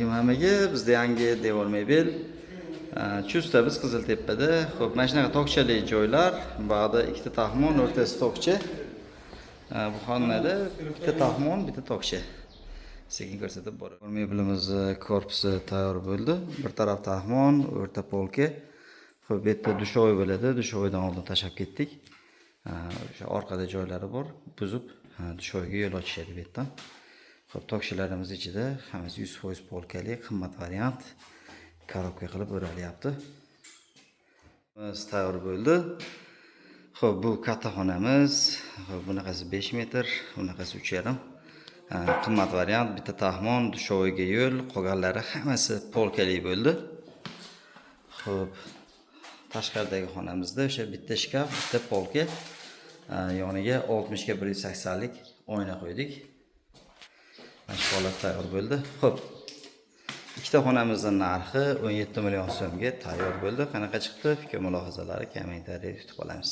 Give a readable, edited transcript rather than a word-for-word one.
Alaykum hammaga. Bizda yangi devor mebel. Chustda biz, Qiziltepada. Xo'p, mana shunaqa tokchali joylar. Bog'da ikkita taxmon, o'rtasi tokcha. Bu xonada bitta taxmon, bitta tokcha. Sekin ko'rsatib boraman. Mebelimizni korpusi tayyor bo'ldi. Bir taraf taxmon, o'rta полка. Xo'p, bu yerda душевой bo'ladi. Душевой dan oldin tashlab ketdik. O'sha orqada joylari bor. Buzib, душевой ga yo'l ochishadi bu yerdan. Xo'p, tokchalarimiz ichida hammasi 100% полка li, qimmat variant. Коробка qilib o'ralyapti. Biz tayyor bo'ldi. Xo'p, bu katta xonamiz. Xo'p, bunaqasi 5 metr, bunaqasi 3,5. Qimmat variant, bitta taxmon, душевой ga yo'l, qolganlari hammasi полка li bo'ldi. Xo'p, tashqaridagi xonamizda o'sha bitta shkaf, bitta полка, yoniga 60 ga 180 lik oyna qo'ydik. Mana shu holat tayyor bo'ldi. Xo'p. Ikkita xonamizning narxi 17 million so'mga tayyor bo'ldi. Qanaqa chiqdi? Fikr mulohazalari kommentariyada kutib qolamiz.